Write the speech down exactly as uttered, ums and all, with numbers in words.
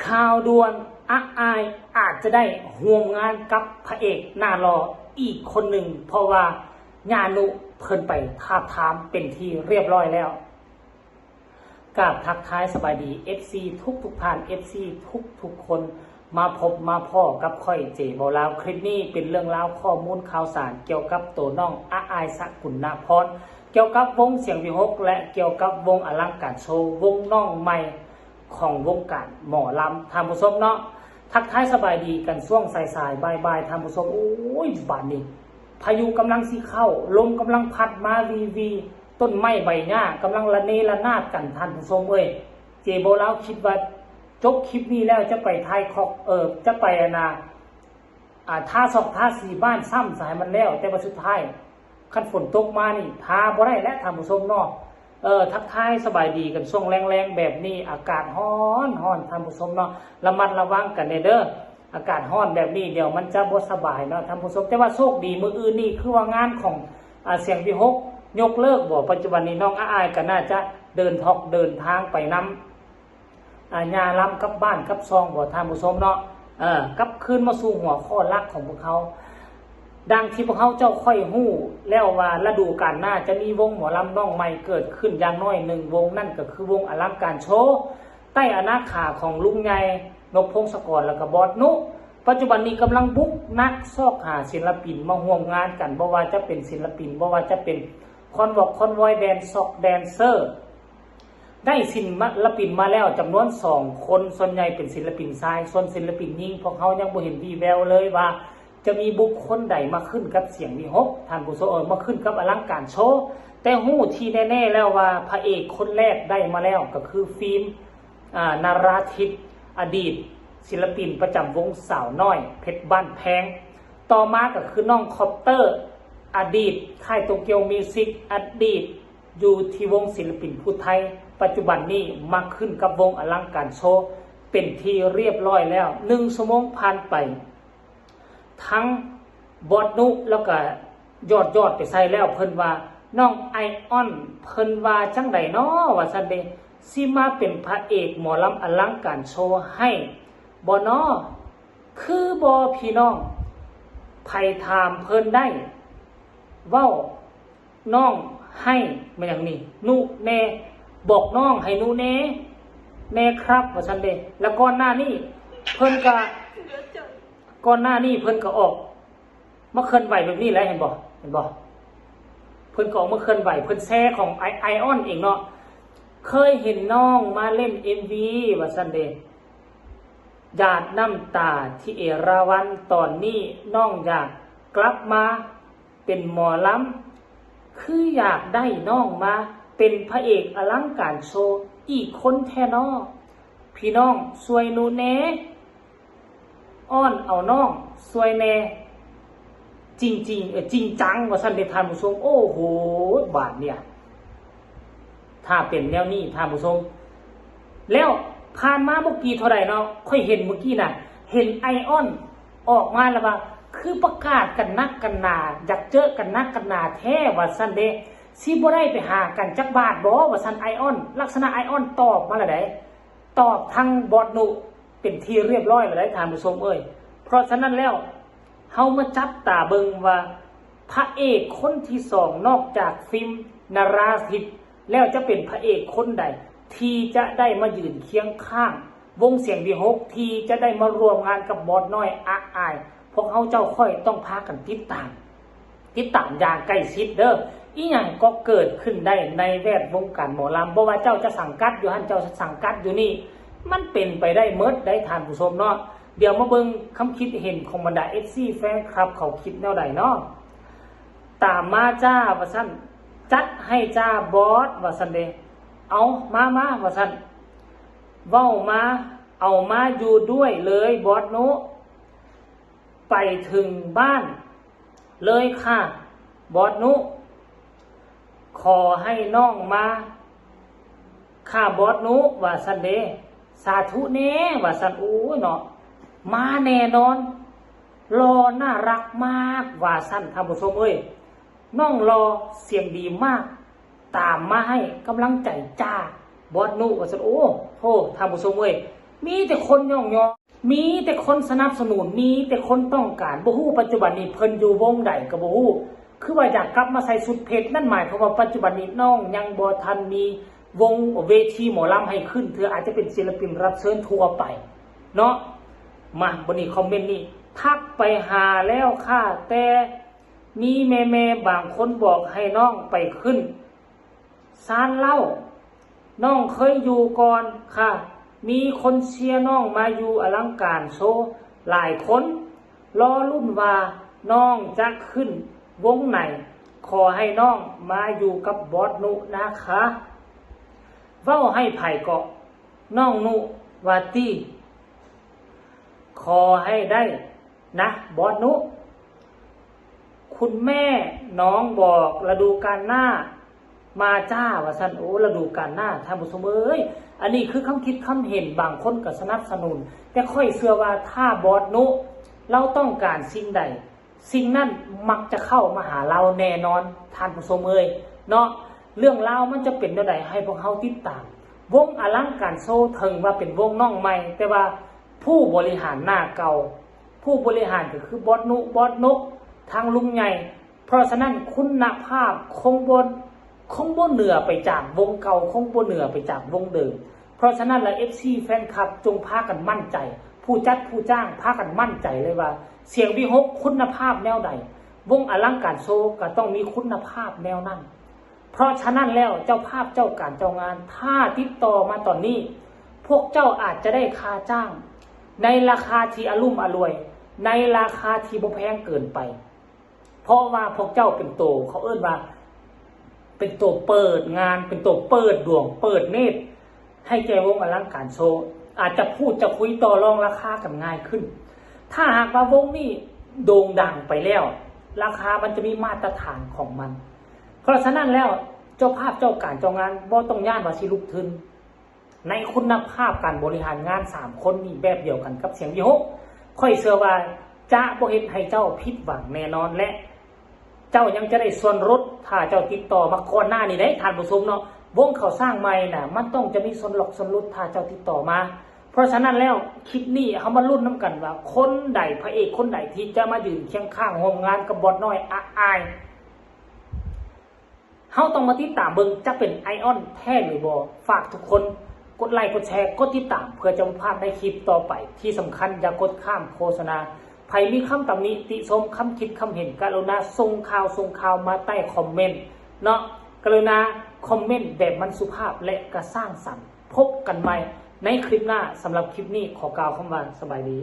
ข่าวด่วน อาอายอาจจะได้ร่วมงานกับพระเอกหน้าหล่ออีกคนหนึ่ง เพราะว่าญาณุเพิ่นไปทาบทามเป็นที่เรียบร้อยแล้ว กราบทักทายสบายดี เอฟซี ทุกทุกๆท่าน เอฟซี ทุกทุกๆคน มาพบมาพ้อกับข้อยเจเบาลาว คลิปนี้เป็นเรื่องราวข้อมูลข่าวสารเกี่ยวกับตัวน้องอาอายสกุณาพร เกี่ยวกับวงเสียงวิหค และเกี่ยวกับวงอลังการโชว์ วงน้องใหม่ของวงการหมอลำ ท่านผู้ชมเนาะ ทักทายสบายดีกันช่วงสายๆ บ่ายๆ ท่านผู้ชม โอ้ย บาดนี้ พายุกำลังสิเข้า ลมกำลังพัดมาวีวี ต้นไม้ใบหญ้ากำลังระเนระนาดกัน ท่านผู้ชมเอ้ย เจเบาลาวคิดว่าจบคลิปนี้แล้วจะไปถ่ายคอก เออ จะไปอะนะ อ่า ทาซอกทาสีบ้านซ้ำซะให้มันแล้ว แต่ว่าสุดท้าย คันฝนตกมานี่ ทาบ่ได้แล้ว ท่านผู้ชมเนาะ เออ ทักทายสบายดีกันช่วงแลงๆ แบบนี้ อากาศร้อนๆ ท่านผู้ชมเนาะ ระมัดระวังกันแน่เด้อ อากาศร้อนแบบนี้เดี๋ยวมันจะบ่สบายเนาะ ท่านผู้ชม แต่ว่าโชคดีมื้ออื่นนี่คือว่างานของ อ่า เสียงวิหค ยกเลิกบ่ ปัจจุบันนี้น้องอาอายก็น่าจะเดินทอกเดินทางไปนำ อ่า ย่าลำกลับบ้านกลับซองบ่ ท่านผู้ชมเนาะ เออ กลับคืนมาสู่หัวข้อหลักของพวกเขา ดังที่พวกเขาเจ้าค่อยฮู้แล้วว่าฤดูกาลหน้าจะมีวงหมอลำน้องใหม่เกิดขึ้นอย่างน้อยหนึ่งวง นั่นก็คือวงอลังการโชว์ ใต้อาหน้าขาของลุงใหญ่ นกพงศกร แล้วก็บอสนุ ปัจจุบันนี้กำลังบุกนักซอกหาศิลปินมาร่วมงานกัน บ่ว่าจะเป็นศิลปิน บ่ว่าจะเป็นคอนวอกคอนวอย แดนซอกแดนเซอร์ ได้ศิลปินมาแล้วจำนวนสองคน ส่วนใหญ่เป็นศิลปินชาย ส่วนศิลปินหญิง พวกเขายังบ่เห็นวีแววเลยว่าจะมีบุคคลใดมาขึ้นกับเสียงวิหค ท่านผู้ชม เออ มาขึ้นกับอลังการโชว์ แต่ฮู้ที่แน่ๆแล้วว่าพระเอกคนแรกได้มาแล้วก็คือฟิล์ม อ่า นราทิพย์ อดีตศิลปินประจำวงสาวน้อยเพชรบ้านแพง ต่อมาก็คือน้องคอปเตอร์ อดีตค่ายโตเกียวมิวสิก อดีตอยู่ที่วงศิลปินผู้ไทย ปัจจุบันนี้มาขึ้นกับวงอลังการโชว์เป็นที่เรียบร้อยแล้ว หนึ่งชั่วโมงผ่านไป ทั้งบอสนุแล้วก็ยอดยอดไปใส่แล้ว เพิ่นว่าน้องไอออน เพิ่นว่าจั่งใดน้อว่าซั่นเด้ สิมาเป็นพระเอกหมอลำอลังการโชว์ให้บ่น้อ คือบ่พี่น้อง ไผถามเพิ่นได้ เว้าน้องให้มาอย่างนี้ นุแน่ บอกน้องให้นุแน่ แน่ครับว่าซั่นเด้ แล้วก่อนหน้านี้เพิ่นก็ ก่อนหน้านี้เพิ่นก็ออกมาเคลื่อนไหวแบบนี้แหละ เห็นบ่ เห็นบ่ เพิ่นก็ออกมาเคลื่อนไหว เพิ่นแชร์ของไอ ไอออนเองเนาะ เคยเห็นน้องมาเล่น เอ็มวี ว่าซั่นเด้ หยาดน้ำตาที่เอราวัณ ตอนนี้น้องอยากกลับมาเป็นหมอลำ คืออยากได้น้องมาเป็นพระเอกอลังการโชว์อีกคนแท้น้อ พี่น้องช่วยหนูแน่ อ้อนเอาน้องช่วยแน่ จริงๆ เออ จริงจังว่าซั่นเด้ท่านผู้ชม โอ้โห บาดเนี่ย ถ้าเป็นแนวนี้ท่านผู้ชม แล้วผ่านมาเมื่อกี้เท่าใดเนาะ ค่อยเห็นเมื่อกี้น่ะ เห็นไอออนออกมาแล้วว่า คือประกาศกันนักกันหนา อยากเจอกันนักกันหนาแท้ว่าซั่นเด้ สิบ่ได้ไปหากันจักบาทบ่ว่าซั่น ไอออน ลักษณะไอออนตอบมาแล้วได๋ ตอบทางบอสนุเป็นที่เรียบร้อยแล้วได๋ท่านผู้ชมเอ้ย เพราะฉะนั้นแล้ว เฮามาจับตาเบิ่งว่า พระเอกคนที่สองนอกจากฟิล์มนราทิพย์แล้วจะเป็นพระเอกคนใด ที่จะได้มายืนเคียงข้างวงเสียงวิหค ที่จะได้มาร่วมงานกับบอสน้อยอาอาย พวกเฮาเจ้าค่อยต้องพากันติดตาม ติดตามอย่างใกล้ชิดเด้อ อีหยังก็เกิดขึ้นได้ในแวดวงการหมอลำ บ่ว่าเจ้าจะสังกัดอยู่หั่น เจ้าจะสังกัดอยู่นี่ มันเป็นไปได้หมดได้ท่านผู้ชมเนาะ เดี๋ยวมาเบิ่งคำคิดเห็นของบรรดา เอฟซี แฟนคลับเขาคิดแนวใดเนาะ ตามมาจ้าว่าซั่น จัดให้จ้าบอสว่าซั่นเด้ เอามามาว่าซั่น เว้ามา เอามาอยู่ด้วยเลยบอสนุ ไปถึงบ้านเลยค่ะ บอสนุ ขอให้น้องมา ค่ะบอสนุ ว่าซั่นเด้ สาธุแน่ ว่าซั่น โอ้ยเนาะ มาแน่นอน หล่อน่ารักมาก ว่าซั่น ท่านผู้ชมเอ้ย น้องหล่อเสียงดีมาก ตามมาให้กำลังใจจ้า บอสนุ ว่าซั่น โอ้โห ท่านผู้ชมเอ้ย มีแต่คนย่องยอ มีแต่คนสนับสนุน มีแต่คนต้องการ บ่ฮู้ปัจจุบันนี้เพิ่นอยู่วงใดก็บ่ฮู้ คือว่าอยากกลับมาใส่ชุดเพชร นั่นหมายความว่าปัจจุบันนี้น้องยังบ่ทันมีวงเวทีหมอลำให้ขึ้นเทื่อ อาจจะเป็นศิลปินรับเชิญทั่วไปเนาะ มา บัดนี้คอมเมนต์นี้ ทักไปหาแล้วค่ะ แต่มีแม่ๆบางคนบอกให้น้องไปขึ้น ซานเหล้า น้องเคยอยู่ก่อนค่ะ มีคนเชียร์น้องมาอยู่อลังการโชว์หลายคน รอลุ้นว่าน้องจะขึ้นวงไหน ขอให้น้องมาอยู่กับบอสนุนะคะ เว้าให้ไผเกาะ น้องนุว่าตี้ ขอให้ได้นะบอสนุ คุณแม่น้องบอกฤดูกาลหน้ามาจ้า ว่าซั่น โอ้ ฤดูกาลหน้า ท่านผู้ชมเอ้ย อันนี้คือคำคิดคำเห็น บางคนก็สนับสนุน แต่ข้อยเชื่อว่าถ้าบอสนุ เราต้องการสิ่งใด สิ่งนั้นมักจะเข้ามาหาเราแน่นอน ท่านผู้ชมเอ้ย เนาะ เรื่องราวมันจะเป็นแนวใดให้พวกเราติดตาม วงอลังการโชว์ถึงว่าเป็นวงน้องใหม่ แต่ว่าผู้บริหารหน้าเก่า ผู้บริหารก็คือบอสนุ บอสนก ทางลุงใหญ่ เพราะฉะนั้นคุณภาพคงบ่ คงบ่เหนือไปจากวงเก่า คงบ่เหนือไปจากวงเดิม เพราะฉะนั้นแล้ว เอฟซี แฟนคลับ จงพากันมั่นใจ ผู้จัดผู้จ้างพากันมั่นใจเลยว่า เสียงวิหกคุณภาพแนวใด วงอลังการโชว์ก็ต้องมีคุณภาพแนวนั้น เพราะฉะนั้นแล้วเจ้าภาพเจ้าการเจ้างาน ถ้าติดต่อมาตอนนี้ พวกเจ้าอาจจะได้ค่าจ้าง ในราคาที่อลุ่มอล่วย ในราคาที่บ่แพงเกินไป เพราะว่าพวกเจ้าเป็นโต เขาเอิ้นว่า เป็นโตเปิดงาน เป็นโตเปิดดวง เปิดเนตร ให้แก่วงอลังการโชว์ อาจจะพูดจะคุยต่อรองราคากันง่ายขึ้น ถ้าหากว่าวงนี้โด่งดังไปแล้ว ราคามันจะมีมาตรฐานของมัน เพราะฉะนั้นแล้วเจ้าภาพเจ้าการเจ้างานบ่ต้องย้านว่าสิลุกทื่น ในคุณภาพการบริหารงานสามคนนี้แบบเดียวกันกับเสียงวิหก ข้อยเชื่อว่าจะบ่เฮ็ดให้เจ้าผิดหวังแน่นอน และเจ้ายังจะได้ส่วนลดถ้าเจ้าติดต่อมาก่อนหน้านี้เด้ ท่านผู้ชมเนาะ วงเขาสร้างใหม่น่ะ มันต้องจะมีส่วนลดส่วนลดถ้าเจ้าติดต่อมา เพราะฉะนั้นแล้วคลิปนี้เฮามาลุ้นนำกันว่าคนใด พระเอกคนใดที่จะมายืนเคียงข้างร่วมงานกับบอสน้อย อะอาย เฮาต้องมาติดตามเบิ่งจะเป็นไอออนแท้หรือบ่ ฝากทุกคนกดไลค์กดแชร์กดติดตามเพื่อจะบ่พลาดในคลิปต่อไป ที่สำคัญอย่ากดข้ามโฆษณา ไผมีคำตำหนิติชมคำคิดคำเห็น กรุณาส่งข่าวส่งข่าวมาใต้คอมเมนต์เนาะ กรุณาคอมเมนต์แบบมันสุภาพและกระสร้างสรรค์ พบกันใหม่ในคลิปหน้า สำหรับคลิปนี้ขอกล่าวคำว่าสบายดี